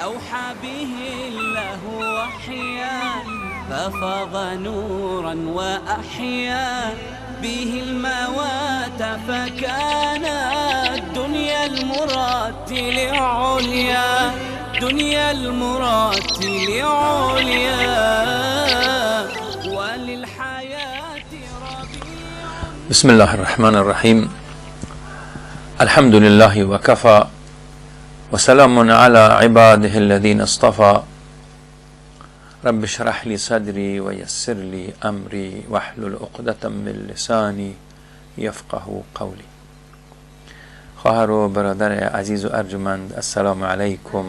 أوحى به الله وحيا ففاض نورا وأحيا به الموات فكان الدنيا المرتل عليا دنيا المرتل عليا وللحياة ربيع. بسم الله الرحمن الرحیم. الحمد لله وكفى وسلام على عباده الذين اصطفى. رب اشرح لي صدري ويسر لي أمري واحلل عقدة من لساني يفقه قولي. خواهر و برادر عزیز و ارجمند، السلام علیکم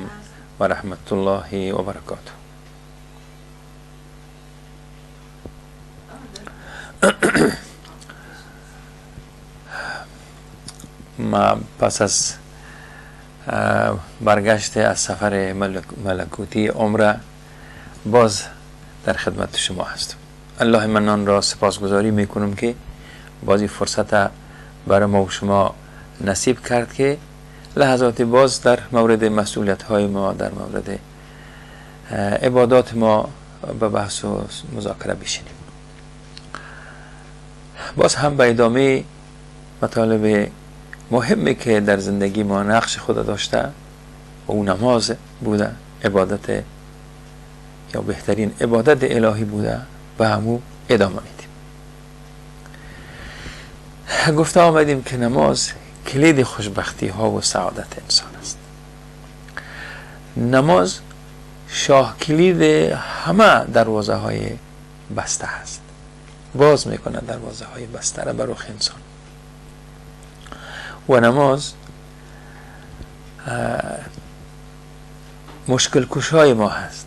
و رحمت الله و برکاته. ما پس از برگشت از سفر ملکوتی عمره باز در خدمت شما هستم. الله منان را سپاسگزاری میکنم که بازی فرصت برای ما و شما نصیب کرد که لحظات باز در مورد مسئولیت های ما، در مورد عبادات ما به بحث و مذاکره بشینیم. باز هم به ادامه مطالب مهمی که در زندگی ما نقش خود داشته و او نماز بوده، عبادت یا بهترین عبادت الهی بوده، به همو ادامه میدیم. گفته آمدیم که نماز کلید خوشبختی ها و سعادت انسان است. نماز شاه کلید همه دروازه های بسته است، باز میکنه دروازه های بسته را بر رخ انسان. و نماز مشکل کشای ما هست،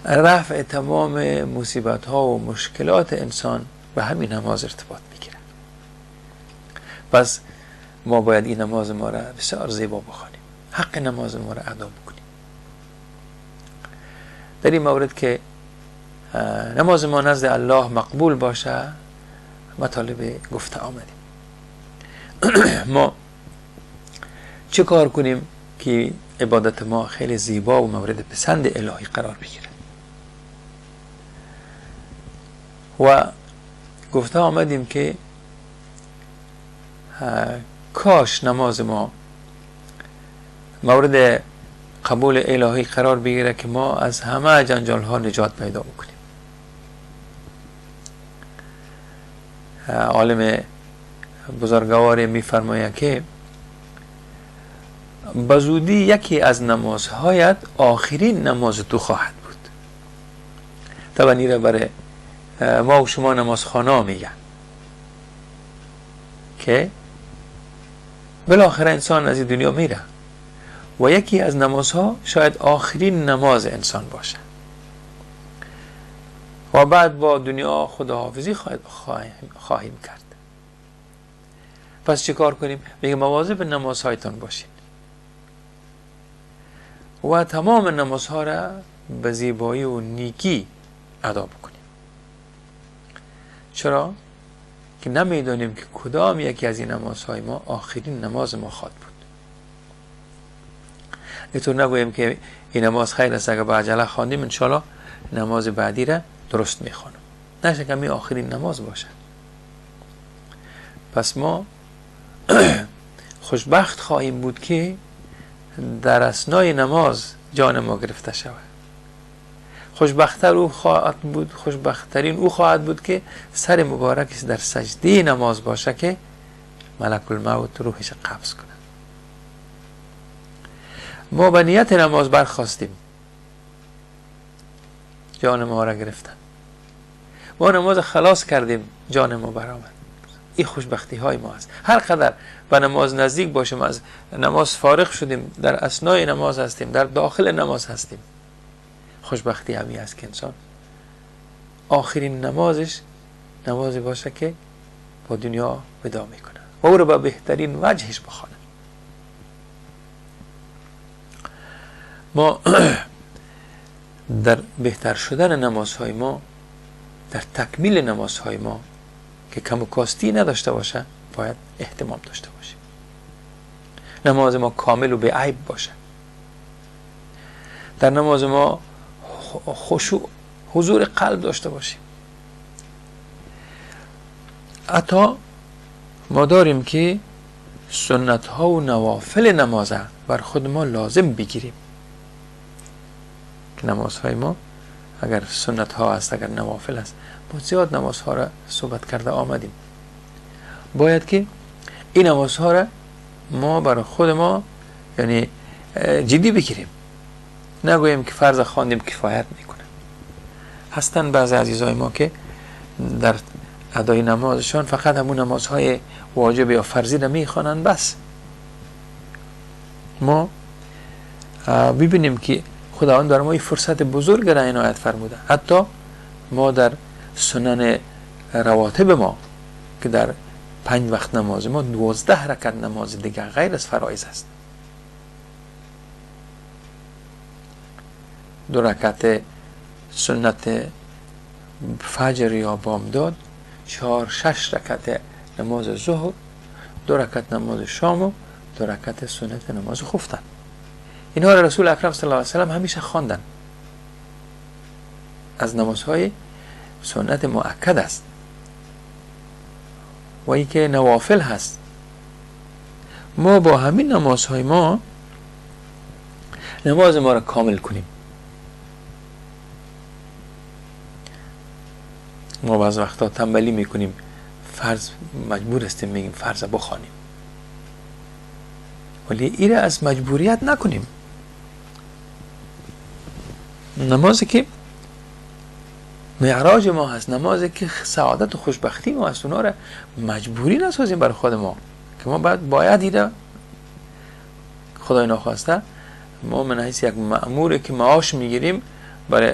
رفع تمام مصیبت ها و مشکلات انسان به همین نماز ارتباط میگیره. پس ما باید این نماز ما را بسیار زیبا بخوانیم، حق نماز ما را ادا بکنیم. در این مورد که نماز ما نزد الله مقبول باشه، مطالب گفته آمدیم. ما چه کار کنیم که عبادت ما خیلی زیبا و مورد پسند الهی قرار بگیره؟ و گفته آمدیم که کاش نماز ما مورد قبول الهی قرار بگیره که ما از همه جنجال ها نجات پیدا بکنیم. عالم بزرگوار میفرماید که بزودی یکی از نمازهایت آخرین نماز تو خواهد بود. طبعا این را برای ما و شما نمازخانه میگن که بالاخره انسان از این دنیا میره و یکی از نمازها شاید آخرین نماز انسان باشه و بعد با دنیا خداحافظی خواهیم کرد. پس چه کار کنیم؟ میگه مواظب نمازهایتان باشین و تمام نمازها را به زیبایی و نیکی ادا بکنیم. چرا؟ که نمیدانیم که کدام یکی از این نمازهای ما آخرین نماز ما خواهد بود. اینطور نگوییم که این نماز خیر است، اگر با عجله خواندیم انشالله نماز بعدی را درست میخوانم. نشه که می آخرین نماز باشه. پس ما خوشبخت خواهیم بود که در اثنای نماز جان ما گرفته شود. خوشبختتر او خواهد بود، خوشبختترین او خواهد بود که سر مبارکش در سجده نماز باشه که ملک الموت روحش قبض کنه. ما به نیت نماز برخواستیم، جان ما را گرفتن. ما نماز خلاص کردیم، جان ما برآمد. این خوشبختی های ما است. هر قدر به نماز نزدیک باشیم، از نماز فارغ شدیم، در اثنای نماز هستیم، در داخل نماز هستیم، خوشبختی همی است که انسان آخرین نمازش نمازی باشه که با دنیا ودا میکنه و او رو به بهترین وجهش بخوانه. ما در بهتر شدن نمازهای ما، در تکمیل نمازهای ما که کم و کاستی نداشته باشه، باید اهتمام داشته باشیم. نماز ما کامل و به عیب باشه. در نماز ما خشوع، حضور قلب داشته باشیم. حتی ما داریم که سنت ها و نوافل نماز بر خود ما لازم بگیریم که نمازهای ما اگر سنت ها است، اگر نوافل است، ما زیاد نمازها را صحبت کرده آمدیم. باید که این نمازها را ما برای خود ما یعنی جدی بگیریم، نگوییم که فرض خواندیم کفایت میکنه. هستن بعضی عزیزای ما که در ادای نمازشان فقط همون نمازهای واجب یا فرضی را میخوانند بس. ما ببینیم که خداوند برای ما فرصت بزرگ را عنایت فرموده. حتی ما در سنن رواتب ما که در 5 وقت نماز ما 12 رکعت نماز دیگر غیر از فرایض است. 2 رکعت سنت فجر یا بامداد، 4 6 رکعت نماز ظهر، 2 رکعت نماز شام و 2 رکعت سنت نماز خفتن. اینها را رسول اکرم صلی الله علیه و سلم همیشه خواندن. از نمازهای سنت مؤکد است و ای که نوافل هست. ما با همین نمازهای ما نماز ما را کامل کنیم. ما بعض وقتا تنبلی میکنیم، فرض مجبور هستیم میگیم فرض بخوانیم، ولی ایره از مجبوریت نکنیم. نمازی که معراج ما هست، نمازی که سعادت و خوشبختی ما هست، اونا را مجبوری نسازیم برای خود ما که ما باید ایره خدای ناخواسته ما من حیث یک مأمور که معاش میگیریم برای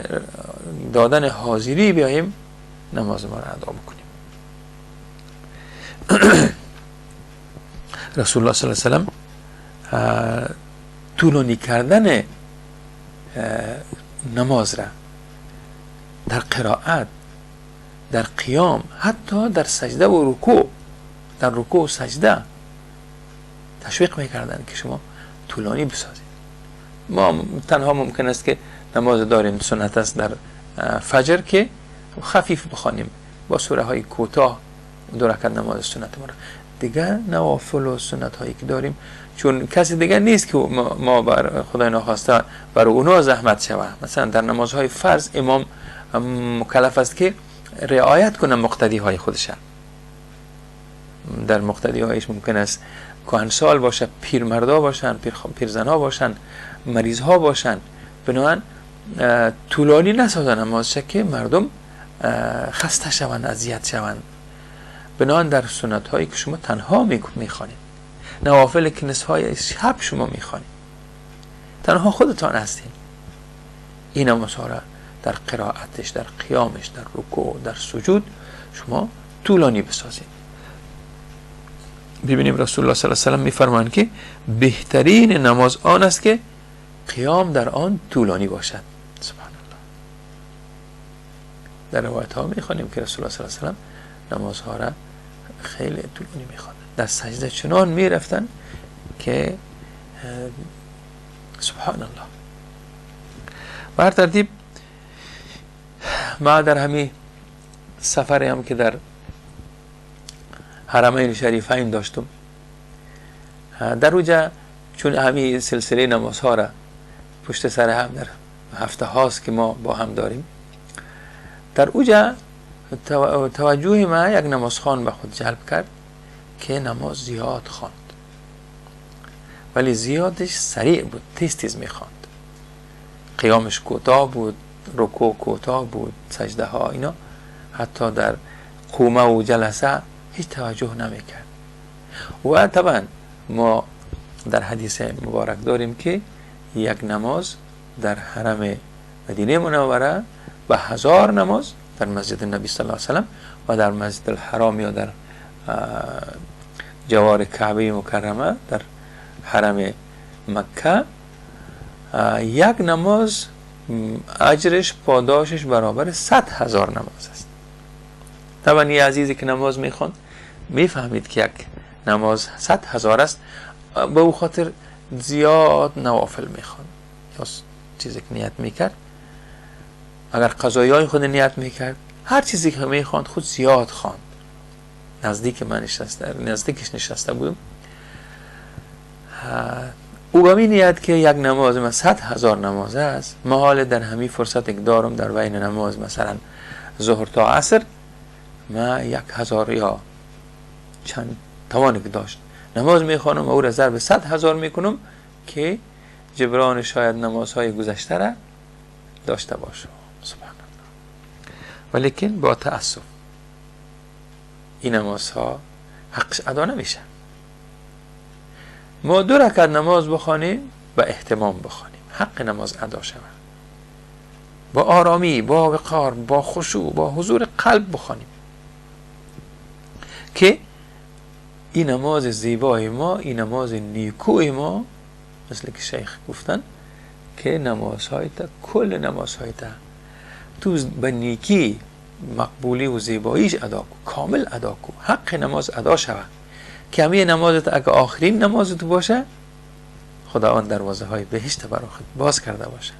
دادن حاضری بیاییم نماز ما را ادا بکنیم. رسول الله صلی الله علیه و سلم طولانی کردن نماز را در قرائت، در قیام، حتی در سجده و رکوع، در رکوع و سجده تشویق میکردن که شما طولانی بسازید. ما تنها ممکن است که نماز داریم سنت است در فجر که خفیف بخوانیم با سوره های کوتاه 2 رکعت نماز سنت ما را. دیگر نوافل و سنت هایی که داریم، چون کسی دیگر نیست که ما بر خدای ناخواسته بر اونا زحمت شود. مثلا در نمازهای فرض امام مکلف است که رعایت کنه مقتدی های خودش. در مقتدی هایش ممکن است کهنسال باشه، پیرمردا باشن، پیرزنها باشن، مریض ها باشن. بنابراین طولانی نسازن نمازش که مردم خسته شوند، اذیت شوند. بنابراین در سنت هایی که شما تنها میخوانید، نوافل که نصفهای شب شما میخوانید، تنها خودتان هستین، این نمازها را در قرائتش، در قیامش، در رکوع، در سجود شما طولانی بسازید. ببینیم رسول الله صلی الله علیه و سلم میفرمایند که بهترین نماز آن است که قیام در آن طولانی باشد. سبحان الله. در روایت ها میخوانیم که رسول الله صلی الله علیه و سلم نمازها را خیلی طولانی میخواندن، در سجده چنان میرفتن که سبحان الله. بر ترتیب ما در همین سفری هم که در حرمین شریفین داشتم، در اوجا چون همین سلسله نمازها را پشت سر هم در هفته هاست که ما با هم داریم، در اوجا توجه ما یک نمازخوان به خود جلب کرد که نماز زیاد خواند، ولی زیادش سریع بود، تیز تیز میخواند، قیامش کوتاه بود، رکوع کوتاه بود، سجده ها اینا، حتی در قومه و جلسه هیچ توجه نمیکرد. و طبعا ما در حدیث مبارک داریم که یک نماز در حرم مدینه منوره و 1000 نماز در مسجد نبی صلی الله علیه وسلم و در مسجد الحرام یا در جوار کعبه مکرمه در حرم مکه، یک نماز اجرش پاداشش برابر 100,000 نماز است. طبعا یه عزیزی که نماز میخوند میفهمید که یک نماز 100,000 است، به او خاطر زیاد نوافل میخوند یا چیزی که نیت میکرد، اگر قضایای خود نیت میکرد، هر چیزی که میخواند خود زیاد خواند. نزدیک من نشسته، نزدیکش نشسته بودم. او به می نیت که یک نماز من 100,000 نماز است، محال در همین فرصت که دارم در بین نماز مثلا ظهر تا عصر ما 1000 یا چند توانی که داشت نماز میخوانم و او را ضرب 100,000 میکنم که جبران شاید نمازهای گذشته را داشته باشم. سبحان الله. ولیکن با تأسف این نمازها حقش ادا نمیشه. ما 2 رکعت نماز بخوانیم و اهتمام بخوانیم، حق نماز ادا شود، با آرامی، با وقار، با خشوع، با حضور قلب بخوانیم که این نماز زیبای ما، این نماز نیکوی ما، مثل که شیخ گفتن که نمازهای تا، کل نمازهای تا تو به نیکی، مقبولی و زیباییش ادا کو، کامل ادا کو، حق نماز ادا شود که همه نمازت اگه آخرین نماز تو باشه، خداوند دروازه های بهشت برای خود باز کرده باشه،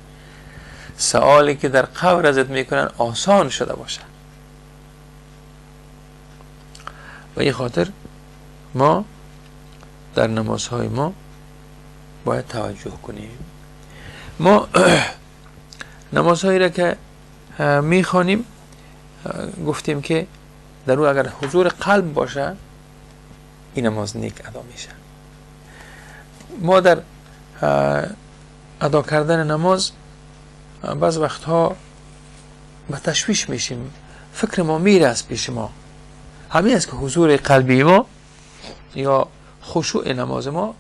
سوالی که در قبر ازت میکنن آسان شده باشه. و این خاطر ما در نمازهای ما باید توجه کنیم. ما نمازهایی را که میخوانیم گفتیم که در او اگر حضور قلب باشه این نماز نیک ادا میشه. ما در ادا کردن نماز بعض وقتها به تشویش میشیم، فکر ما میره از پیش ما، همین است که حضور قلبی ما یا خشوع نماز ما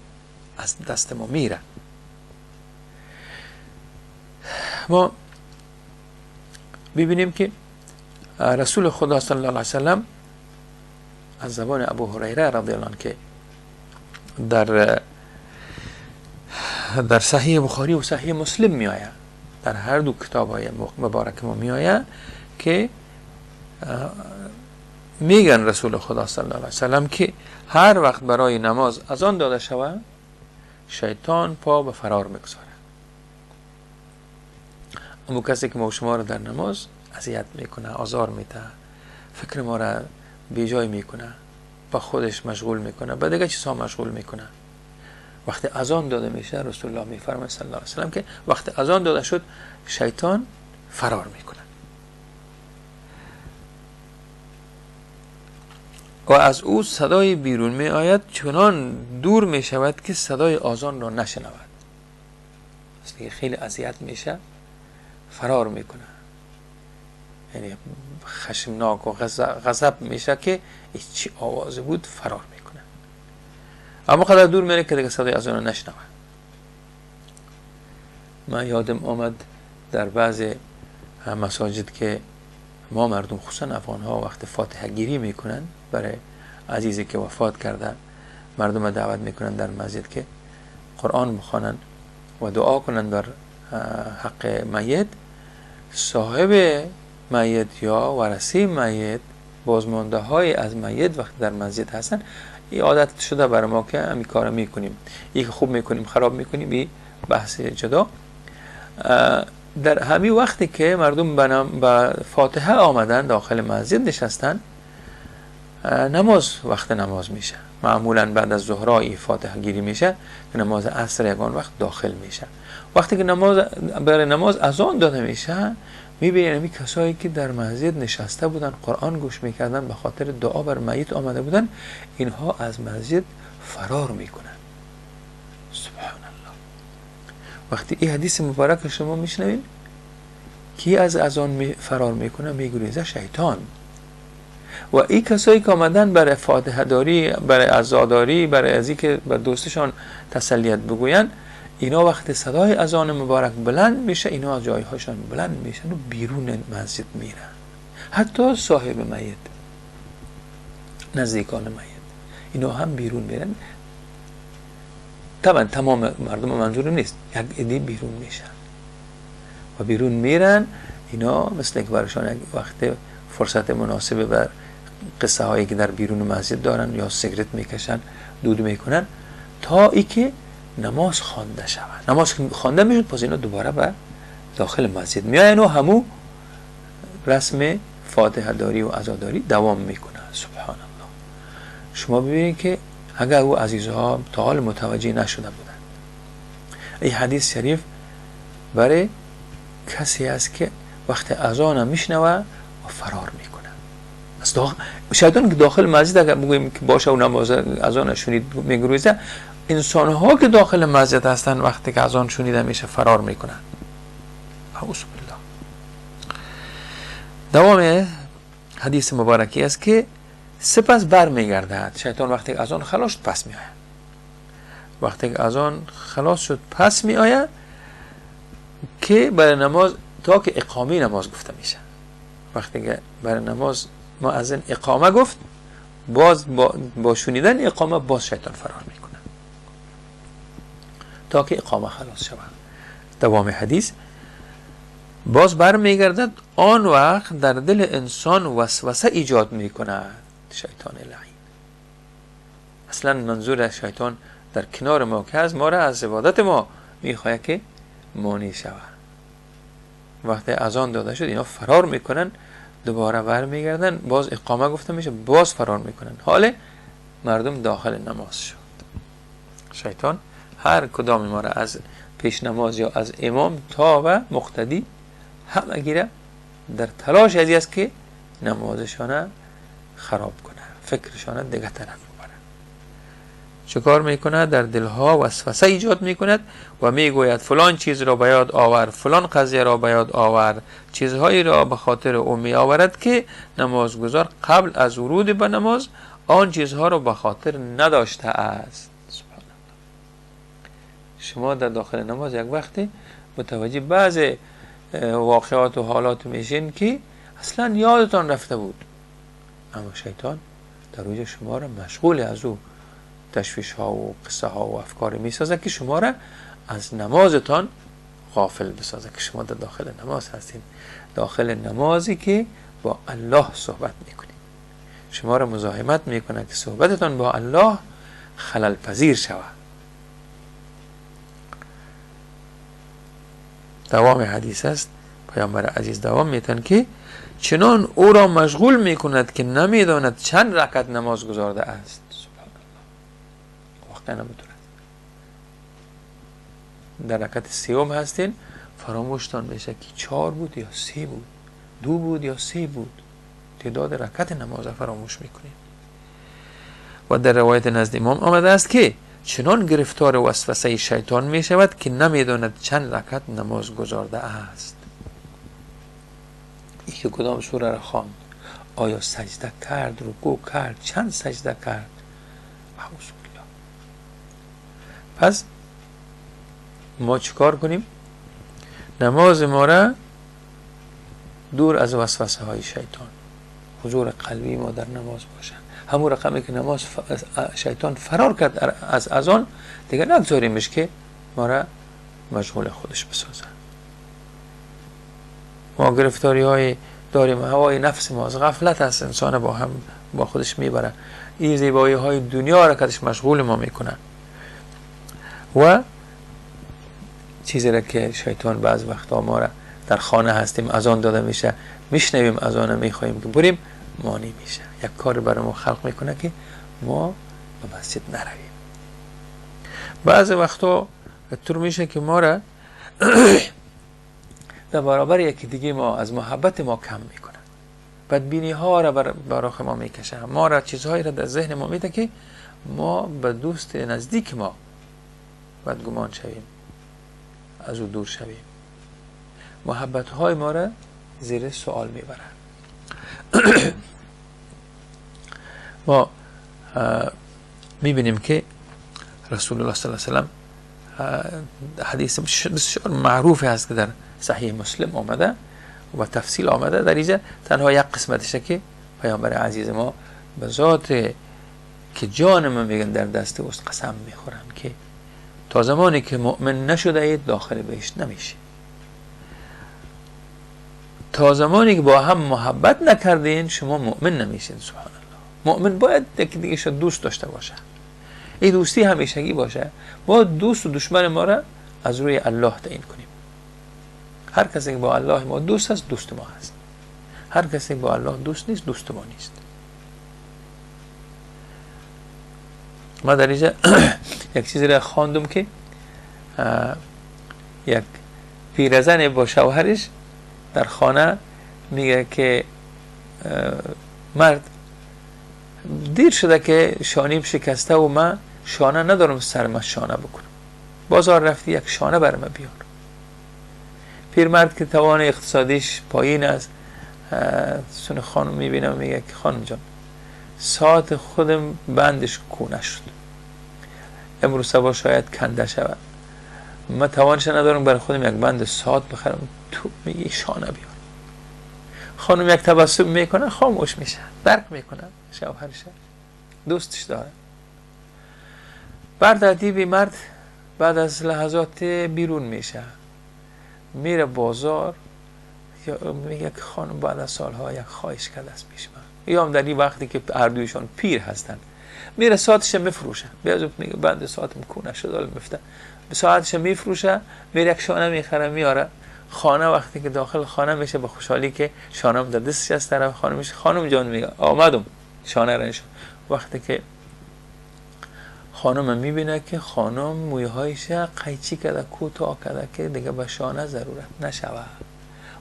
از دست ما میره. ما ببینیم که رسول خدا صلی الله علیه وسلم از زبان ابو هریره رضی الله عنه که در صحیح بخاری و صحیح مسلم می آید، در هر دو کتاب های مبارک ما می آید که میگن رسول خدا صلی الله علیه وسلم که هر وقت برای نماز اذان داده شود شیطان پا به فرار میگذاره. اما کسی که ما شما را در نماز اذیت میکنه، آزار میده، فکر ما را بیجای میکنه، با خودش مشغول میکنه، به دیگه چیزها مشغول میکنه، وقتی اذان داده میشه رسول الله میفرماید صلی الله علیه وسلم که وقتی اذان داده شد شیطان فرار میکنه و از او صدای بیرون می آید چنان دور می شود که صدای آذان را نشنود. اصلا خیلی اذیت میشه، فرار میکنه، یعنی خشمناک و غضب میشه که چی آواز بود، فرار میکنه. اما قدر دور میره که دیگه صدای اذان را نشنود. من یادم آمد در بعض مساجد که ما مردم خصوصا افغان ها وقت فاتحه گیری میکنن برای عزیزی که وفات کرده، مردم دعوت میکنن در مسجد که قرآن بخوانن و دعا کنن بر حق میت. صاحب میت یا ورثه میت، بازمانده های از میت وقتی در مسجد هستن، این عادت شده بر ما که همین کار میکنیم، این که خوب میکنیم خراب میکنیم، این بحث جدا. در همین وقتی که مردم به فاتحه آمدن داخل مسجد نشستن، نماز وقت نماز میشه، معمولا بعد از ظهرای فاتحه گیری میشه که نماز عصر یگان وقت داخل میشه. وقتی که نماز برای نماز اذان داده میشه، میبینیم همین کسایی که در مسجد نشسته بودن قرآن گوش میکردن به خاطر دعا بر میت آمده بودن، اینها از مسجد فرار میکنن. سبحان الله. وقتی این حدیث مبارک شما میشنوین کی از اذان فرار میکنه، میگریزه شیطان. و این کسایی که آمدن برای فاتحه داری، برای عزاداری، برای از اینکه به دوستشان تسلیت بگوین، اینا وقت صدای اذان مبارک بلند میشه، اینا از جایهاشان بلند میشن و بیرون مسجد میرن. حتی صاحب میت، نزدیکان میت، اینا هم بیرون میرن. طبعا تمام مردم منظورم نیست، یک عده بیرون میشن و بیرون میرن. اینا مثل که برایشان یک وقت فرصت مناسب بر قصه هایی که در بیرون مسجد دارن یا سیگرت میکشن، دود میکنن، تا ای که نماز خوانده شود. نماز خوانده میشد، پس اینا دوباره به داخل مسجد میاین و همو رسم فاتحه داری و عزاداری دوام میکنه. سبحان الله. شما ببینید که اگر او عزیزها تا حال متوجه نشده بودن، این حدیث شریف برای کسی است که وقت اذان میشنوه و فرار میکنه. از داخل شیطان که داخل مسجد اگر بگوییم که باشه و نماز اذان شنید میگریزه، انسان ها که داخل مسجد هستن وقتی که اذان شنیده میشه فرار میکنن. اعوذ بالله. دوام حدیث مبارکی است که سپس برمیگردد شیطان وقتی که اذان خلاص شد پس میآید. وقتی که اذان خلاص شد پس میآید که برای نماز تا که اقامه نماز گفته میشه. وقتی که برای نماز مؤذن اقامه گفت، باز با شنیدن اقامه باز شیطان فرار میکنه تا که اقامه خلاص شود. دوام حدیث باز برمیگردد، آن وقت در دل انسان وسوسه ایجاد میکند شیطان لعین. اصلا منظور شیطان در کنار ما که از ما را از عبادت ما میخواهد که مانع شود. وقتی اذان داده شد اینا فرار میکنن، دوباره برمیگردن، باز اقامه گفته میشه، باز فرار میکنن. حال مردم داخل نماز شد. شیطان هر کدام ما را از پیش نماز یا از امام تا و مقتدی همه گیره در تلاش از است که نمازشان خراب کنه، فکرشان دیگه طرف ببره. چه کار میکنه؟ در دلها وسوسه ایجاد میکند و میگوید فلان چیز را به یاد آور، فلان قضیه را به یاد آور، چیزهایی را به خاطر او می آورد که نمازگزار قبل از ورود به نماز آن چیزها را به خاطر نداشته است. سبحان الله. شما در داخل نماز یک وقتی متوجه بعض واقعات و حالات میشین که اصلا یادتان رفته بود، اما شیطان در روز شما را مشغول از او تشویش ها و قصه ها و افکار میسازه که شما را از نمازتان غافل بسازه، که شما در داخل نماز هستین، داخل نمازی که با الله صحبت میکنید. شما را مزاحمت میکنه که صحبتتان با الله خلل پذیر شود. دوام حدیث است، پیامبر عزیز دوام میتن که چنان او را مشغول میکند که نمیداند چند رکعت نماز گزارده است. سبحان الله. واقعا نمیتونه. در رکعت سوم هستین، فراموشتان میشه که 4 بود یا 3 بود، 2 بود یا 3 بود، تعداد رکعت نماز را فراموش میکنین. و در روایت نزد امام آمده است که چنان گرفتار وسوسه شیطان می شود که نمیداند چند رکعت نماز گزارده است. این که کدام سوره را خواند، آیا سجده کرد، رکوع کرد، چند سجده کرد؟ اعوذ بالله. پس ما چیکار کنیم؟ نماز ما را دور از وسوسه های شیطان، حضور قلبی ما در نماز باشه. همون رقمی که نماز شیطان فرار کرد از آن، دیگه نگذاریمش که ما را مشغول خودش بسازه. ما گرفتاری های داریم، هوای نفس ما از غفلت است، انسان با هم با خودش میبره، این زیبایی های دنیا را کدش مشغول ما میکنه. و چیزی را که شیطان بعض وقتا ما را در خانه هستیم اذان داده میشه، میشنویم اذان، میخواهیم که بریم، مانع میشه، یک کار برای ما خلق میکنه که ما به مسجد نرویم. بعض وقتا طور میشه که ما را در برابر یکی دیگه ما از محبت ما کم میکنه، بدبینی ها را برای ما میکشه، ما را چیزهایی را در ذهن ما میده که ما به دوست نزدیک ما بدگمان شویم، از او دور شویم، محبت های ما را زیر سوال میبرن. ما میبینیم که رسول الله صلی الله علیه و سلم حدیث بسیار معروفی هست که در صحیح مسلم آمده و تفصیل آمده. در اینجا تنها یک قسمتشه که پیامبر عزیز ما به ذات که جان من میگن در دست اوست قسم میخورن که تا زمانی که مؤمن نشده اید داخل بهشت نمیشه، تا زمانی که با هم محبت نکردین شما مؤمن نمیشین. سبحان الله. مؤمن باید یکی دیگه شد دوست داشته باشه، این دوستی همیشگی باشه. با دوست و دشمن ما را از روی الله تعیین کنیم. هر کسی که با الله ما دوست است دوست ما هست، هر کسی که با الله دوست نیست دوست ما نیست. ما در اینجا یک چیزی را خواندم که یک پیرزن با شوهرش در خانه میگه که مرد دیر شده که شانیم شکسته و من شانه ندارم سرم شانه بکنم، بازار رفتی یک شانه برم بیار. پیرمرد که توان اقتصادیش پایین است سون خانم میبینم میگه که خانم جان ساعت خودم بندش کونه شد، امروز صبح شاید کنده شود، من توانش ندارم برای خودم یک بند ساعت بخرم، تو میگی شانه بیار. خانم یک تبسم میکنه، خاموش میشه، درک میکنه شوهرش دوستش داره. بعد ترتیب مرد بعد از لحظات بیرون میشه، میره بازار، میگه که خانم بعد از سالها یک خواهش کرده است پیش من، یا هم در این وقتی که هر دویشان پیر هستن، میره ساعتش میفروشه، میگه بند ساعتم کونه شد، میفته ساعتش میفروشه، میره یک شانه میخره میاره خانه. وقتی که داخل خانه میشه با خوشحالی که شانم در دستش از طرف خانم میشه، خانم جان میگه آمدم شانه را نشون. وقتی که خانم میبینه که خانم مویهایش قیچی کرده کوتاه کرده که دیگه به شانه ضرورت نشود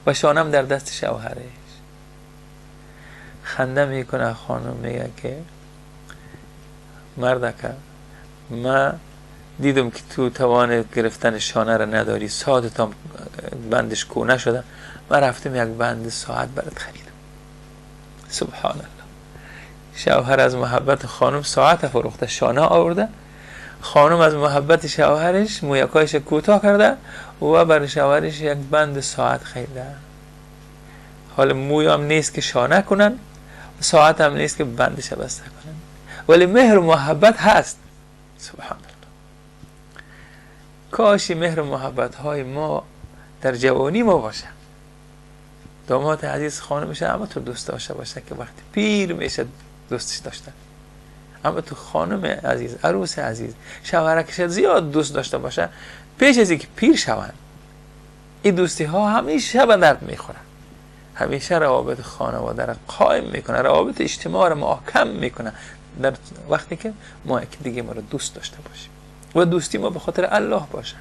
و شانم در دست شوهرش، خنده میکنه. خانم میگه که مردکه من دیدم که تو توان گرفتن شانه را نداری، ساعت هم بندش کونه شده، من رفتم یک بند ساعت برات خریدم. سبحان الله، شوهر از محبت خانم ساعت فروخته شانه آورده، خانم از محبت شوهرش مویکایش کوتاه کرده و برای شوهرش یک بند ساعت خریده. حالا موی هم نیست که شانه کنن، ساعت هم نیست که بندش بسته کنن، ولی مهر و محبت هست. سبحان الله، کاشی مهر و محبت های ما در جوانی ما باشه. داماد عزیز خانمش اما تو دوست داشته باشه که وقتی پیر میشه دوستش داشته، اما تو خانم عزیز، عروس عزیز، شوهرکش زیاد دوست داشته باشه، پیش از اینکه پیر شوند این دوستی ها همیشه به درد میخورن، همیشه روابط خانواده را قائم میکنه، روابط اجتماع را محکم میکنه در وقتی که ما یکی دیگه ما را دوست داشته باشیم و دوستی ما به خاطر الله باشه.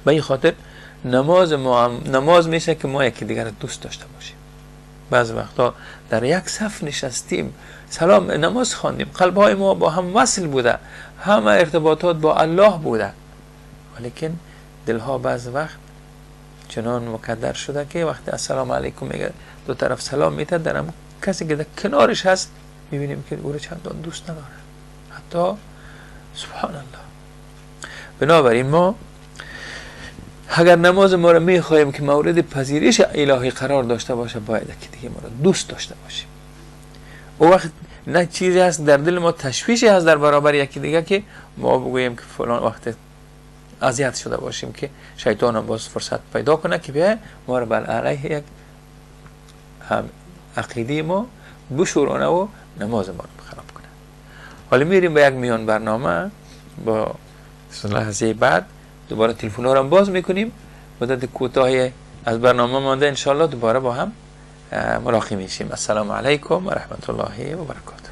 به این خاطر نماز ما نماز میشه که ما یکی دیگر را دوست داشته باشیم. بعض وقتا در یک صف نشستیم، سلام نماز خواندیم، قلبهای ما با هم وصل بوده، همه ارتباطات با الله بوده، ولیکن دلها بعض وقت چنان مکدر شده که وقتی السلام علیکم میگه دو طرف سلام میده، در هم کسی که در کنارش هست میبینیم که او رو چندان دوست نداره حتی. سبحان الله. بنابراین ما اگر نماز ما رو میخواهیم که مورد پذیرش الهی قرار داشته باشه، باید که دیگه ما رو دوست داشته باشیم. او وقت نه چیزی هست در دل ما، تشویشی هست در برابر یکی دیگه که ما بگوییم که فلان وقت اذیت شده باشیم که شیطان هم باز فرصت پیدا کنه که بیه ما رو بر علیه یک هم عقیده ما بشورانه و نماز ما رو خراب کنه. حالا میریم به یک میان برنامه با لحظه بعد دوباره تلفن رو هم باز میکنیم. مدت کوتاهی از برنامه مانده، انشالله دوباره با هم ملاقی میشیم. السلام علیکم و رحمت الله و برکاته.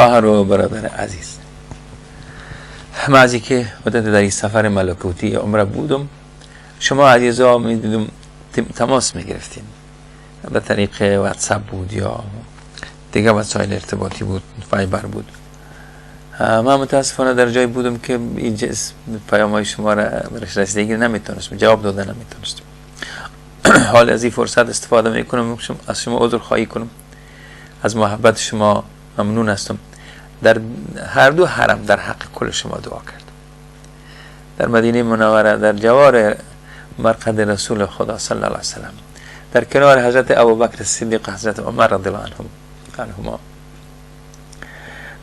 خواهر و برادر عزیز، من از اینکه مدت در این سفر ملکوتی عمره بودم، شما عزیزا میدیدم تماس میگرفتین، به طریق واتساپ بود یا دیگه وسایل ارتباطی بود، فایبر بود. من متاسفانه در جای بودم که این پیام های شما را برش رسیدگی نمیتونستم، جواب داده نمیتونستم. حال از این فرصت استفاده میکنم از شما عذر خواهی کنم، از محبت شما ممنون هستم. در هر دو حرم در حق کل شما دعا کردم، در مدینه منوره در جوار مرقد رسول خدا صلی الله علیه وسلم، در کنار حضرت ابوبکر صدیق، حضرت عمر رضی الله عنهما،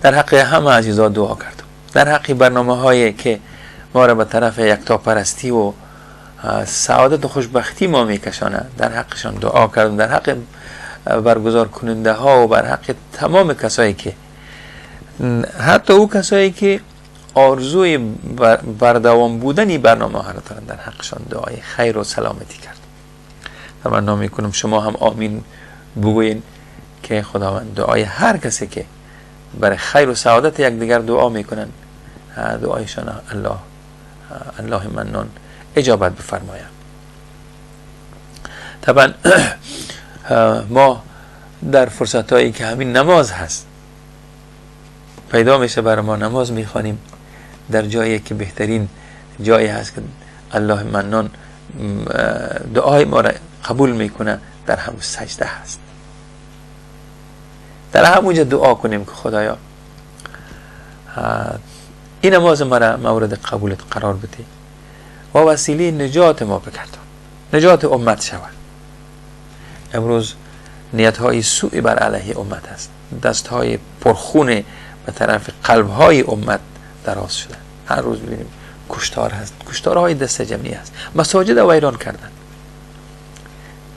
در حق همه عزیزا دعا کردم، در حق برنامه هایی که ما را به طرف یکتاپرستی و سعادت و خوشبختی ما میکشانه، در حقشان دعا کردم، در حق برگزار کننده ها و بر حق تمام کسایی که حتی او کسایی که آرزوی بردوام بودن برنامه ها را دارن، در حقشان دعای خیر و سلامتی کرد. تمنا میکنم شما هم آمین بگوین که خداوند دعای هر کسی که برای خیر و سعادت یکدیگر دعا میکنن، دعایشان الله منان اجابت بفرماید. طبعا ما در فرصت هایی که همین نماز هست پیدا میشه برای ما، نماز میخوانیم در جایی که بهترین جایی هست که الله منان دعای ما را قبول میکنه، در همون سجده هست. در همونجا دعا کنیم که خدایا این نماز ما را مورد قبولت قرار بده و وسیله نجات ما بگردان، نجات امت شود. امروز نیت های سوء بر علیه امت است، دست های پرخون به طرف قلب های امت دراز شده. هر روز ببینیم کشتار هست، کشتارهای دست جمعی هست، مساجد ویران کردن.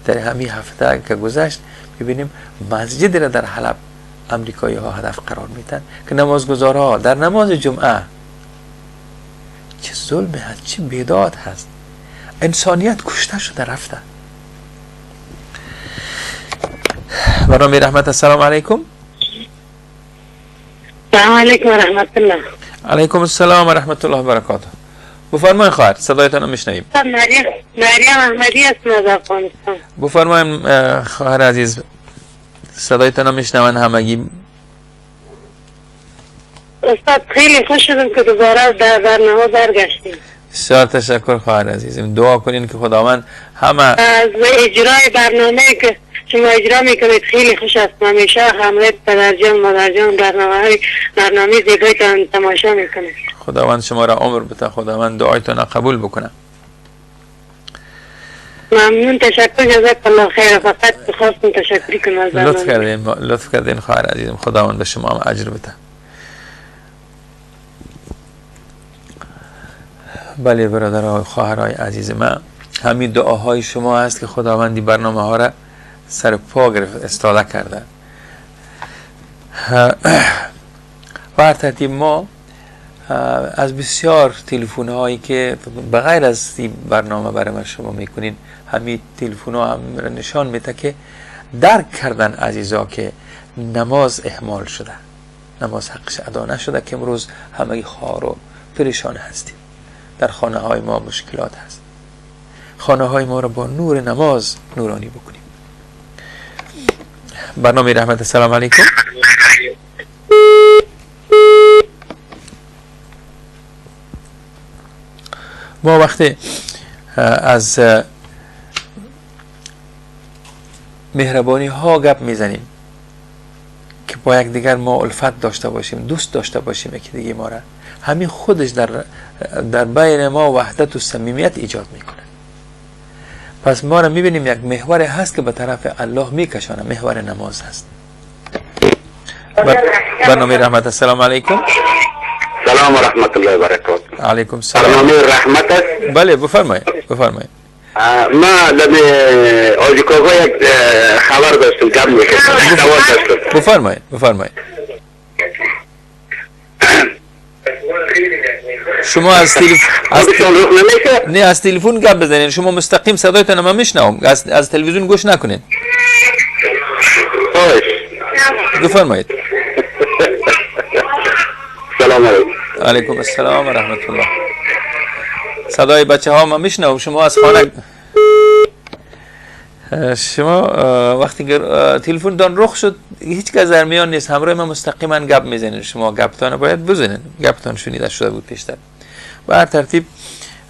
در همین هفته که گذشت ببینیم مسجد را در حلب امریکایی ها هدف قرار میدن که نمازگزارها در نماز جمعه. چه ظلم هست، چه بیداد هست، انسانیت کشته شده رفته. برنامه رحمت، السلام علیکم. السلام علیکم و رحمت الله. علیکم السلام و رحمت الله و برکاته. بفرمایید خواهر، صدایتان رو میشنویم. مریم احمدی هستم از افغانستان. بفرمایید خواهر عزیز، صدایتان رو میشنون همگی. استاد خیلی خوش شدم که دوباره در برنامه برگشتیم. بسیار تشکر خواهر عزیزم. دعا کنین که خداوند همه از اجرای برنامه که شما اجرا میکنید خیلی خوش هستم. همیشه همراه پدر جان مادر جان برنامه زیبایتان تماشا میکنید. خداوند شما را عمر بده، خداوند دعایتان را قبول بکنه. ممنون، تشکر، جزاک الله خیر. فقط خواستم تشکر کنم از لطف کردین، لطف کردین خواهر عزیزم، خداوند به شما هم اجر بده. بله برادرها و خواهرای عزیز من، همین دعاهای شما هست که خداوندی برنامه ها را سر پا گرفت استاده کرده. و هر ترتیب ما از بسیار تلفن هایی که بغیر از این برنامه برای ما شما میکنین، همین تلفن ها هم نشان میده که درک کردن عزیزا که نماز اهمال شده، نماز حقش ادا نشده، که امروز همه خار و پریشان هستیم. در خانه های ما مشکلات هست، خانه های ما را با نور نماز نورانی بکنیم. برنامه رحمت، السلام علیکم. ما وقتی از مهربانی ها گپ میزنیم که با یکدیگر ما الفت داشته باشیم، دوست داشته باشیم یکی دیگه ما را، همین خودش در بین ما وحدت و صمیمیت ایجاد میکنه. پس ما را میبینیم یک محور هست که به طرف الله میکشانه، محور نماز هست. برنامه رحمت، السلام علیکم. سلام و رحمت الله و برکاته. علیکم السلام. برنامه رحمت است؟ بله بفرمایید، بفرمایید. ما لمی آجیکاغا یک خبر داشتم، گپ میکردم، سوال داشتم. بفرمایید، بفرمایید. شما از تلفن نه از تلفن گپ بزنین، شما مستقیم صدایتون من میشنوم، از تلویزیون گوش نکنین. بفرمایید. علیکم السلام و رحمت الله. صدای بچه ها ما میشنوم. شما از خانه شما وقتی تلفن دان رخ شد هیچ کس در میان نیست، همراه ما مستقیما گپ میزنین. شما گپتان باید بزنین، گپتان شنیده شده بود پیشتر. و هر ترتیب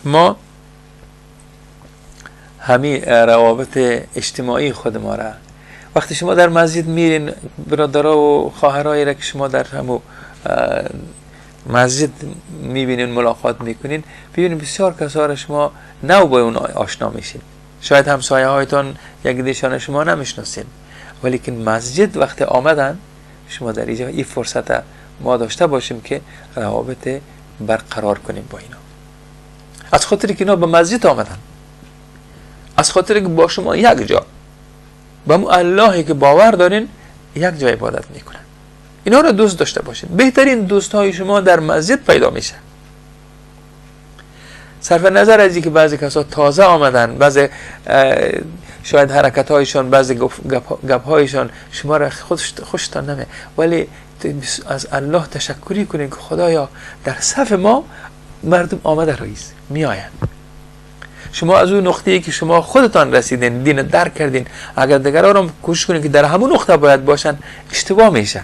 ما همین روابط اجتماعی خود ما را وقتی شما در مسجد میرین، برادرها و خواهرایی را که شما در همو مسجد میبینین ملاقات میکنین، ببینین بسیار کسا را شما نو با اون آشنا میشین. شاید همسایه هایتان یک دیشان شما نمیشناسین، ولیکن مسجد وقتی آمدن شما در اینجا این فرصت ما داشته باشیم که روابط برقرار کنیم با اینا. از خاطر که اینا به مسجد آمدن، از خاطر که با شما یک جا با مو اللهی که باور دارین یک جا عبادت میکنن، اینا رو دوست داشته باشین. بهترین دوست های شما در مسجد پیدا میشه. صرف نظر از اینکه بعضی کسا تازه آمدن، بعضی شاید حرکت هایشان، بعضی گپ هایشان شما را خوشتان نمیاد، ولی از الله تشکری کنین که خدایا در صف ما مردم آمده رئیس میآیند. شما از اون نقطه‌ای که شما خودتان رسیدین، دین درک کردین، اگر دیگران رو کوشش کنین که در همون نقطه باید باشن، اشتباه میشه.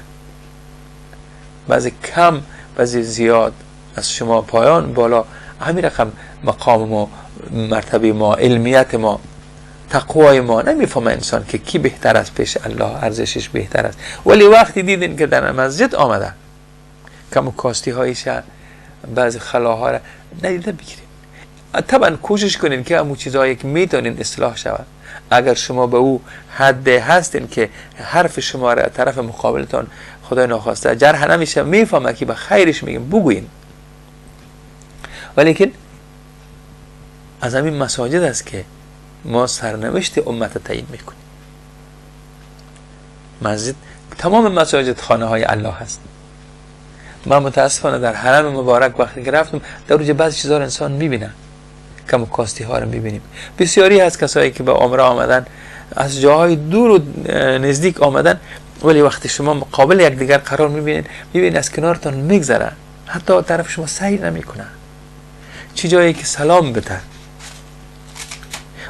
بعضی کم بعضی زیاد از شما پایان بالا، همین رقم مقام ما، مرتبه ما، علمیت ما، تقوای ما، نمیفهمه انسان که کی بهتر است پیش الله، ارزشش بهتر است. ولی وقتی دیدین که در مسجد آمده کم و کاستی هایش، بعضی خلاها را ندیده بگیرین. طبعا کوشش کنین که همون چیزهایی که میتونین اصلاح شود. اگر شما به او حد هستین که حرف شما را طرف مقابلتان خدای ناخواسته جرح نمیشه، میفهمه که به خیرش میگیم، بگوین. ولیکن از همین مساجد است که ما سرنوشت امت تعیین میکنیم. مسجد، تمام مساجد خانه های الله هست. من متاسفانه در حرم مبارک وقتی که رفتم در اونجا بعضی چیزها رو انسان میبینه، کم و کاستی ها رو میبینیم. بسیاری از کسایی که به عمره آمدن از جاهای دور و نزدیک آمدن، ولی وقتی شما مقابل یکدیگر قرار میبینید، میبینید از کنارتان میگذره، حتی طرف شما سعی نمیکنه چه جایی که سلام بده،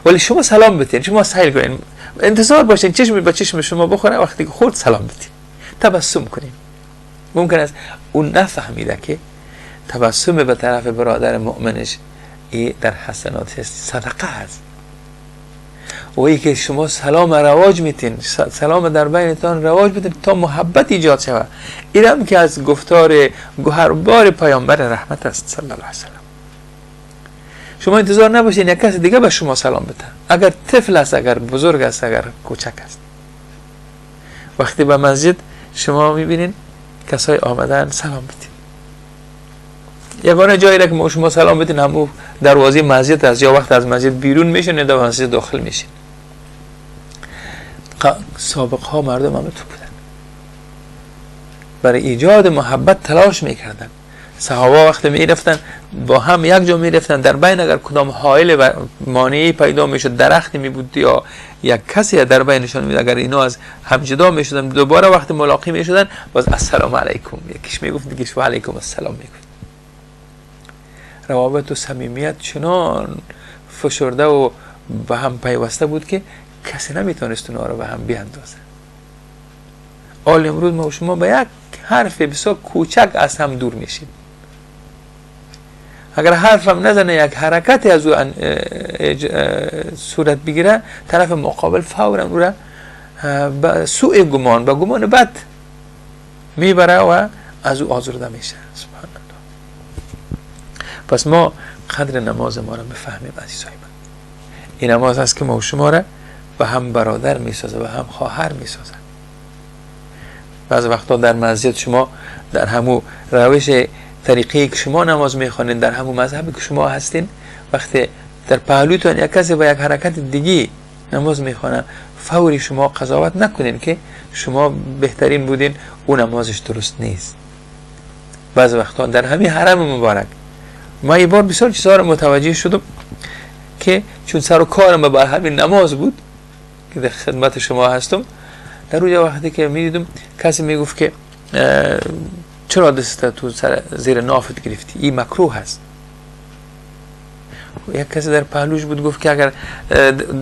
ولی شما سلام بتین، شما سعی کنین، انتظار باشین چشم به چشم شما بخوره، وقتی که خورد سلام بتین، تبسم کنین. ممکن است اون نفهمیده که تبسم به طرف برادر مؤمنش ای در حسنات صدقه هست. و ای که شما سلام رواج میتین، سلام در بینتان رواج میتین تا محبت ایجاد شود. اینم که از گفتار گوهربار پیامبر رحمت است صلی الله علیه وسلم. شما انتظار نباشین یک کس دیگه به شما سلام بده، اگر طفل است، اگر بزرگ است، اگر کوچک است. وقتی به مسجد شما میبینین کسای آمدن سلام بدین، یگانه جایی را که ما شما سلام بدین همون دروازه مسجد است، یا وقت از مسجد بیرون میشین یا در مسجد داخل میشین. سابق ها مردم همه تو بودن، برای ایجاد محبت تلاش میکردن. صحابه وقتی میرفتن با هم یک جا میرفتن، در بین اگر کدام حائل و مانعی پیدا میشد، درختی میبود یا یک کسی در بینشان می، اگر اینا از هم جدا میشدن دوباره وقتی ملاقی میشدن باز السلام علیکم یکیش میگفت، دیگهش و علیکم السلام میگفت. روابط و صمیمیت چنان فشرده و به هم پیوسته بود که کسی نمیتونست اونا رو به هم بیاندازه. حال امروز ما و شما به یک حرف بسیار کوچک از هم دور میشیم. اگر حرفم نزنه، یک حرکتی از او صورت بگیره، طرف مقابل فورا او را به سوء گمان، به گمان بد میبره و از او آزرده میشه. سبحان الله. پس ما قدر نماز ما را بفهمیم عزیزای من. این نماز است که ما و شما را به هم برادر میسازه و هم خواهر میسازه. بعض وقتا در مسجد شما در همو روش طریقی که شما نماز میخوانید، در همون مذهبی که شما هستین، وقتی در پهلوتان یک کسی با یک حرکت دیگه نماز میخوانه، فوری شما قضاوت نکنین که شما بهترین بودین، او نمازش درست نیست. بعض وقتا در همین حرم مبارک ما یه بار بسیار چیزها رو متوجه شدم که چون سر و کارم با همین نماز بود که در خدمت شما هستم، در اونجا وقتی که میدیدم کسی میگفت که چرا دست تو زیر نافت گرفتی؟ این مکروه هست. یک کسی در پهلوش بود، گفت که اگر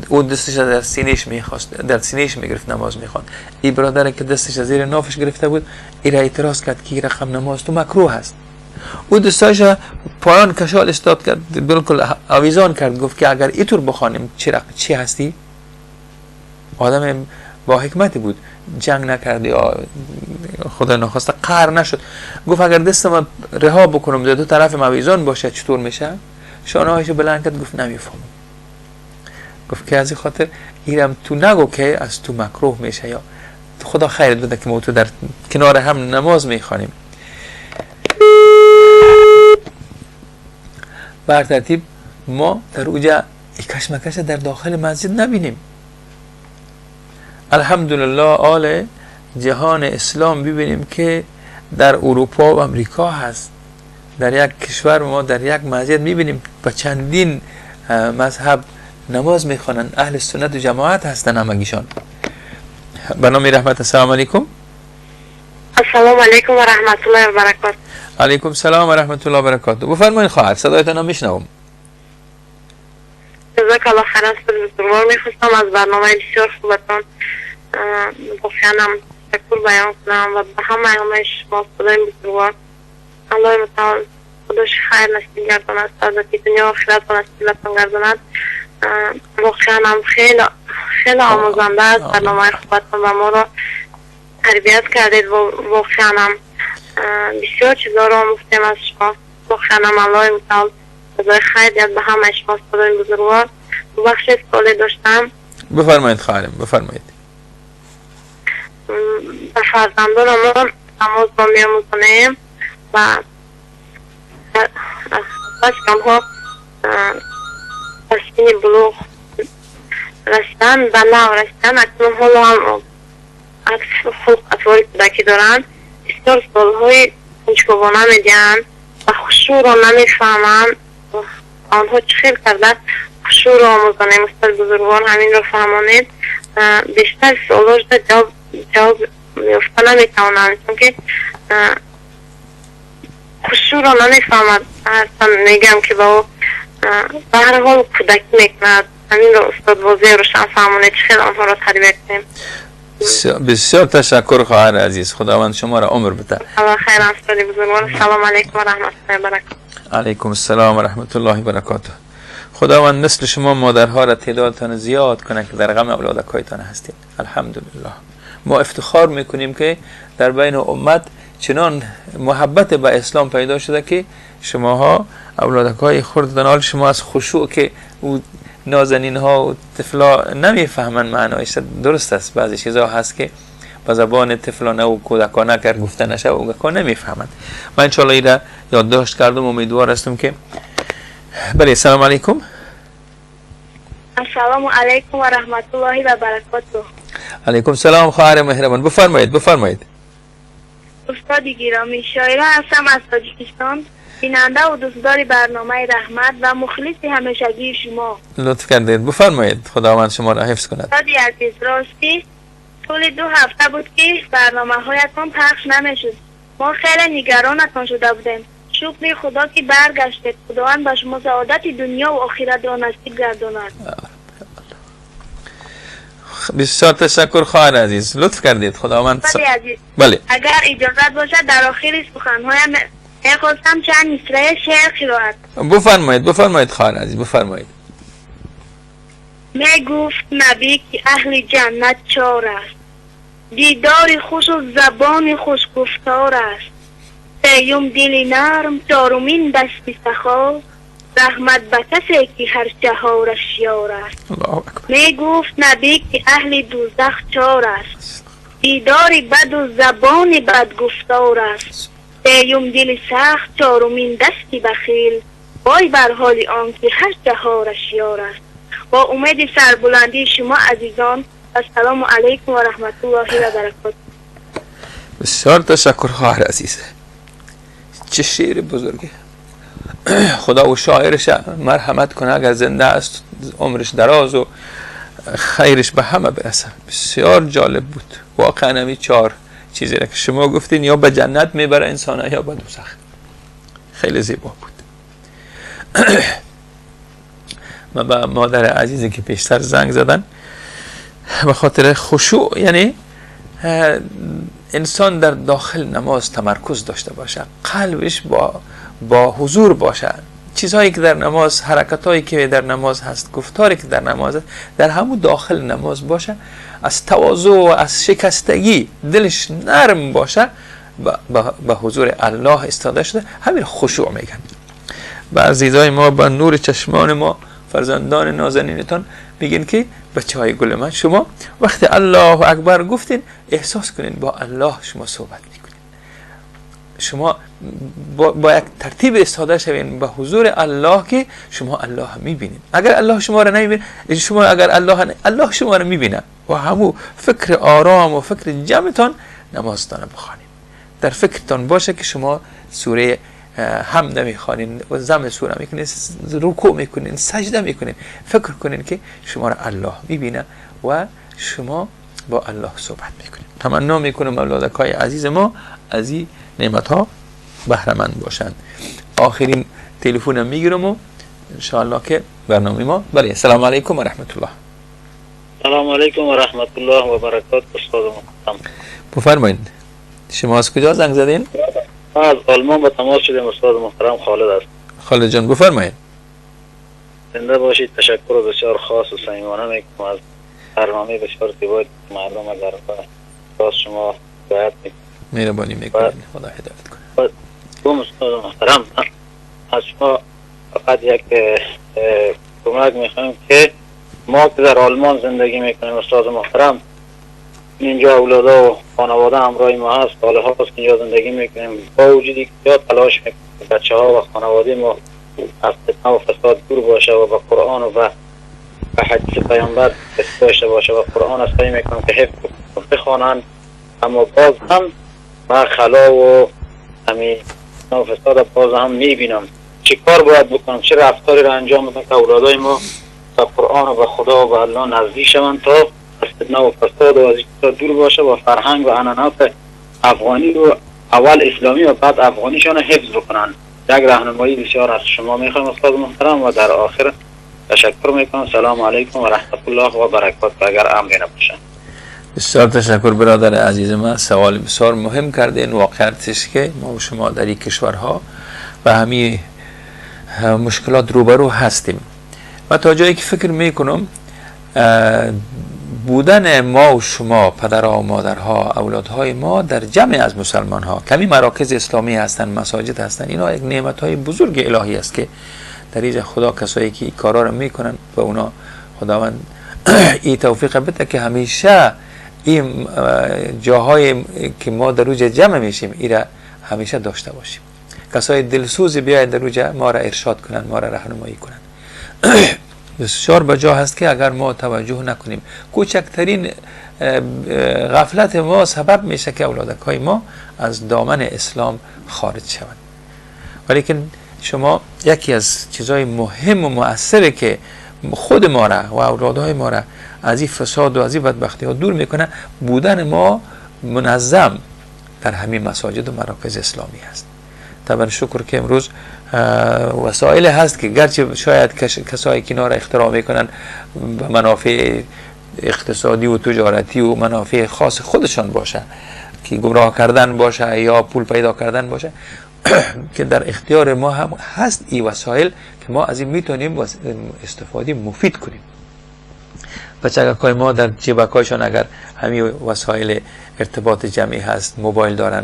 او دستش در سینهش میخواست، در سینهش میگرفت نماز میخواند، این برادر که دستش زیر نافش گرفته بود این را اعتراض کرد که رقم نماز تو مکروه هست. او دستاش پایان کشال استاد کرد، بالکل آویزان کرد، گفت که اگر اینطور بخوانیم چی هستی؟ آدم با حکمتی بود، جنگ نکرد یا خدا نخواسته قهر نشد. گفت اگر دستم رها بکنم در دو طرف آویزان باشه چطور میشه؟ شانه‌هایش بلند کرد، گفت نمیفهمم. گفت که از این خاطر ایرم تو نگو که از تو مکروه میشه، یا خدا خیرت بده که ما تو در کنار هم نماز میخوانیم. بر ترتیب ما در اوجا کشمکش در داخل مسجد نبینیم. الحمدلله آل جهان اسلام ببینیم که در اروپا و امریکا هست، در یک کشور ما در یک مسجد میبینیم با چندین مذهب نماز میخوانند، اهل سنت و جماعت هستن همگیشان. برنامه رحمت، السلام علیکم. السلام علیکم و رحمت الله و برکاته. علیکم سلام و رحمت الله و برکاته. بفرمایید خواهر، صدایتان هم میشنوم. جزاک الله خیرا. بزرگوار، میخواستم از برنامه بسیار خوبتان واقعا هم تشکر بیان کنم و به همه شما خدای بزرگوار الله متعال خودش خیر نصیب گرداند، سعادت دنیا و آخرت نصیبتان گرداند. واقعا هم خیلی خیلی آموزنده است برنامه خوبتان و ما را تربیت کردید و واقعا هم بسیار چیزا را آموختیم از شما. واقعا هم الله متعال خدای خیر دهد به همه شما خدای بزرگوار. ببخشید سوالی داشتم. بفرمایید خواهرم، بفرمایید. به فرزندان ما نماز را می‌آموزانیم و از آنها از سن بلوغ رسیدن و نو رسیدن، اکنون حالا هم از خلق اطوار کودکی دارند، بسیار سوالهای کنجکاوانه میدهند و خشوع را نمیفهمند. آنها چه خیل کرده خشوع را آموزانیم. استاد بزرگوار همین را فهمانید. بیشتر سوالاش جواب یافته نمیتوانند، چون که خشوع را نمیفهمد. اصلا میگم که با او به هر حال کودکی میکند. همین را استاد واضح روشن فهمانید چه خیل آنها را تربیت کنیم. بسیار تشکر خواهر عزیز، خداوند شما را عمر بده. الله خیر استاد بزرگوار. سلام علیکم و رحمت الله و برکاته. علیکم السلام و رحمت الله و برکاته. خداوند مثل شما مادرها را تعدادتان زیاد کنه که در غم اولادکایتان هستید. الحمدلله ما افتخار میکنیم که در بین امت چنان محبت به اسلام پیدا شده که شماها اولادکای خردتان، حال شما از خشوع که او نازنین ها و طفلا نمیفهمن معنایش درست است. بعضی چیزها هست که با زبان طفلانه و کودکانه اگر گفته نشه و کودکان نمیفهمند. من انشالله ایره یادداشت کردم، امیدوار هستم که بله. سلام علیکم. السلام علیکم و رحمت الله و برکاته. علیکم سلام خواهر مهربان، بفرمایید بفرمایید. استاد گرامی، شاعره هستم از تاجیکستان، بیننده و دوستدار برنامه رحمت و مخلص همیشگی شما. لطف کردید، بفرمایید، خداوند شما را حفظ کند. استاد عزیز، راستی طول 2 هفته بود که برنامه هایتان پخش نمیشد. ما خیلی نگرانتان شده بودیم. شکر خدا که برگشتید. خداوند به شما سعادت دنیا و آخرت را نصیب گرداند. بسیار تشکر خواهر عزیز، لطف کردید، خداوند. عزیز، بله، اگر اجازت باشد در آخر سخنهایم میخواستم چند مصرع شعر قرائت. بفرمایید بفرمایید خواهر عزیز، بفرمایید. می گفت نبی که اهل جنت چار است، دیدار خوش و زبان خوش گفتار است، سیوم دل نرم، چهارمین دست سخا، رحمت به کسی که هر چهارش یار است. می گفت نبی که اهل دوزخ چار است، دیدار بد و زبان بد گفتار است، سیوم دل سخت، چهارمین دست بخیل، وای بر حال آن که هر چهارش یار است. با امید سربلندی شما عزیزان، السلام علیکم و رحمت الله و برکاته. بسیار تشکر خواهر عزیز، چه شعر بزرگه. خدا و شاعرش مرحمت کنه، اگر زنده است عمرش دراز و خیرش به همه برسه. بسیار جالب بود واقعا. همی چیزی را که شما گفتین یا به جنت میبره انسان یا به دوزخ. خیلی زیبا بود. من به مادر عزیزی که پیشتر زنگ زدن به خاطر خشوع، یعنی انسان در داخل نماز تمرکز داشته باشه، قلبش با حضور باشه، چیزهایی که در نماز، حرکتهایی که در نماز هست، گفتاری که در نماز هست، در همون داخل نماز باشه، از تواضع و از شکستگی دلش نرم باشه، به حضور الله استاده شده، همین خشوع میگن. به عزیزای ما، به نور چشمان ما، فرزندان نازنینتان میگن که بچه های گل من، شما وقتی الله اکبر گفتین احساس کنین با الله شما صحبت میکنین، شما با یک ترتیب استاده شوین به حضور الله که شما الله میبینین. اگر الله شما را نمیبینه، شما اگر الله شما را میبینه و همو فکر آرام و فکر جمعتان نمازتان بخوانین، در فکرتان باشه که شما سوره هم نمیخوانین و زم سوره میکنین، رکوع میکنین، سجده میکنین، فکر کنین که شما را الله میبینه و شما با الله صحبت میکنین. تمنا میکنم اولادکای عزیز ما از این نعمت ها بهره مند باشند. آخرین تلفنم میگیرم و انشاءالله که برنامه ما. بله، السلام علیکم و رحمت الله. سلام علیکم و رحمت الله و برکات. استاد محترم بفرمایید، شما از کجا زنگ زدین؟ ما از آلمان با تماس شدیم استاد محترم، خالد است. خالد جان بفرمایید. زنده باشید. تشکر بسیار خاص و صمیمانه میکنم از برنامه بسیار زیبای مردم در خاص شما باید مهربانی میکنید، خدا هدایت کنه. دوم استاد محترم، از شما فقط یک کمک میخوایم که ما که در آلمان زندگی میکنیم استاد محترم، اینجا اولادا و خانواده همراه ما هست، سال‌ها هست که اینجا زندگی میکنیم، با وجودی که تلاش میکنیم بچه ها و خانواده ما از فتنه و فساد دور باشه و به قرآن و به حدیث پیامبر داشته باشه و قرآن از سعی میکنم که حفظ بخوانند، اما باز هم من خلا و همین فتنه و فساد باز هم میبینم. چه کار باید بکنم، چه رفتاری را انجام بدم که اولادای ما به قرآن و به خدا و به الله نزدیک شوند تا فتنه و فساد و از این دور باشه و فرهنگ و عنعنات افغانی و اول اسلامی و بعد افغانیشان حفظ بکنن. یک راهنمایی بسیار از شما میخوایم استاد محترم و در آخر تشکر میکنم. سلام علیکم و رحمت الله و برکات. اگر امری نباشه. بسیار تشکر برادر عزیز من، سوال بسیار مهم کردین. واقعیتش که ما و شما در این کشورها و همین مشکلات روبرو هستیم و تا جایی که فکر میکنم بودن ما و شما، پدرها و مادرها، اولادهای ما در جمع از مسلمان ها، کمی مراکز اسلامی هستند، مساجد هستند، اینا یک نعمت های بزرگ الهی است که در اینجا خدا کسایی که این کارا رو میکنن و اونا خداوند این توفیق بده که همیشه این جاهای که ما در روز جمع میشیم ایرا همیشه داشته باشیم. کسای دلسوز بیاید در روز ما را ارشاد کنن، ما را راهنمایی کنن. بسیار بجا هست که اگر ما توجه نکنیم، کوچکترین غفلت ما سبب میشه که اولادکای ما از دامن اسلام خارج شوند. ولیکن شما یکی از چیزهای مهم و مؤثره که خود ما را و اولادهای ما را از این فساد و از این بدبختی ها دور میکنه، بودن ما منظم در همین مساجد و مراکز اسلامی هست. طبعا شکر که امروز وسایل هست که گرچه شاید کسایی که اینا را اختراع میکنن به منافع اقتصادی و تجارتی و منافع خاص خودشان باشه که گمراه کردن باشه یا پول پیدا کردن باشه، که در اختیار ما هم هست این وسایل که ما از این میتونیم استفاده مفید کنیم. بچه‌های ما در جیبکایشان اگر همین وسایل ارتباط جمعی هست، موبایل دارن،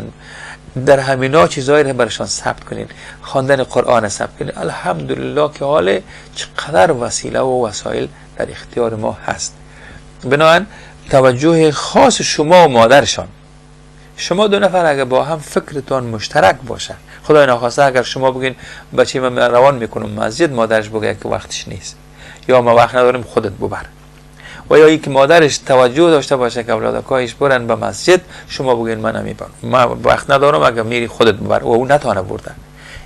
در همینا چیزایی رو برشان ثبت کنین، خواندن قرآن ثبت کنین. الحمدلله که حال چقدر وسیله و وسایل در اختیار ما هست. بنابراین توجه خاص شما و مادرشان، شما دو نفر اگر با هم فکرتان مشترک باشه، خدای ناخواسته اگر شما بگین بچه من روان میکنم مسجد، مادرش بگه که وقتش نیست یا ما وقت نداریم خودت ببر، و یا اینکه مادرش توجه داشته باشه که اولادکایش برن به مسجد، شما بگین من نمیبرم، من وقت ندارم، اگر میری خودت ببر، و او نتونه بردن.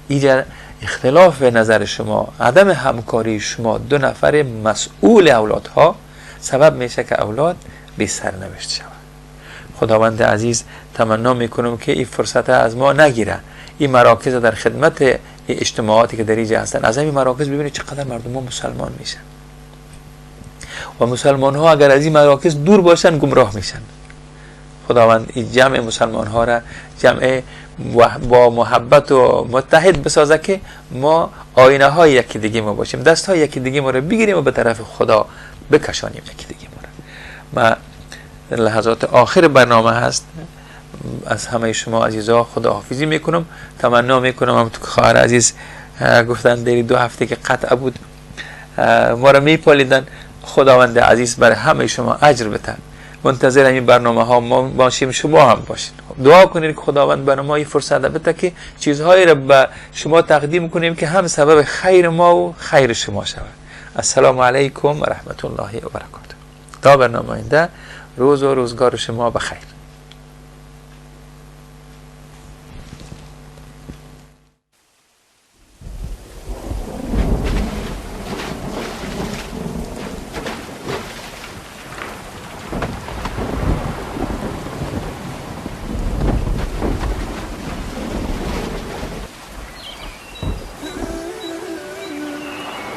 اینجا اختلاف نظر شما، عدم همکاری شما دو نفر مسئول اولادها سبب میشه که اولاد بی سرنوشت شود. خداوند عزیز تمنا میکنم که این فرصت از ما نگیره. این مراکز در خدمت اجتماعاتی که در اینجا هستن، از این مراکز ببینید چقدر مردم ما مسلمان میشن و مسلمان ها اگر از این مراکز دور باشن گمراه میشن. خداوند این جمع مسلمان ها را جمع با محبت و متحد بسازه که ما آینه های یکی دیگه ما باشیم، دست های یکی دیگه ما را بگیریم و به طرف خدا بکشانیم یکی دیگه ما را. ما لحظات آخر برنامه هست، از همه شما عزیزا خداحافظی میکنم. تمنا میکنم هم تو خواهر عزیز گفتن در 2 هفته که قطع بود ما را میپالیدن. خداوند عزیز برای همه شما اجر بده. منتظر این برنامه ها ما باشیم، شما هم باشین. دعا کنید که خداوند برای ما این فرصت بده که چیزهایی را به شما تقدیم کنیم که هم سبب خیر ما و خیر شما شود. السلام علیکم و رحمت الله و برکاته. تا برنامه آینده، روز و روزگار شما بخیر.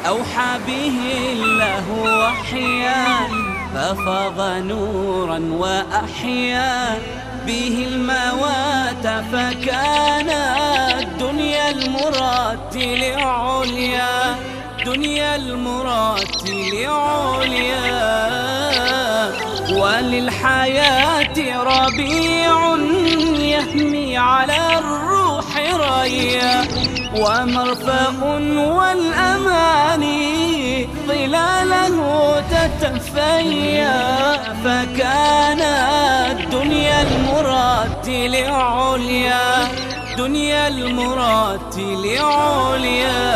أوحى به الله وحيا ففاض نورا وأحيا به الموات، فكان الدنيا المرتل عليا، دنيا المرتل عليا. وللحياة ربيع يهمي على الروح ريا، ومرفأ والأماني ظلاله تتفيا، فكان الدنيا المرتل عليا، دنيا المرتل عليا.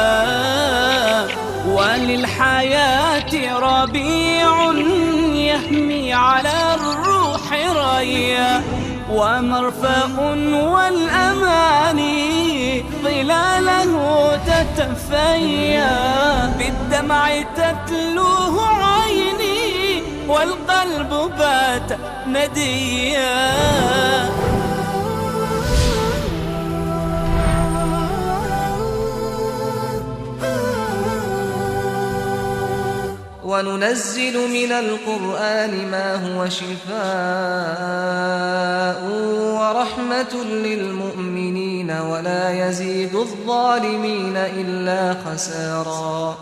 وللحياة ربيع يهمي على الروح ريا، ومرفأ والأماني ظلاله تتفيا، بالدمع تتلوه عيني والقلب بات نديا. وننزل من القرآن ما هو شفاء ورحمة للمؤمنين ولا يزيد الظالمين إلا خسارا.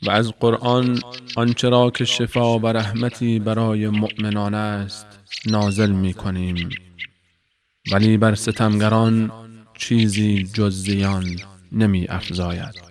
و از قرآن آنچه را که شفا و رحمتی برای مؤمنان است نازل می کنیم، ولی بر ستمگران چیزی جز زیان نمی افزاید.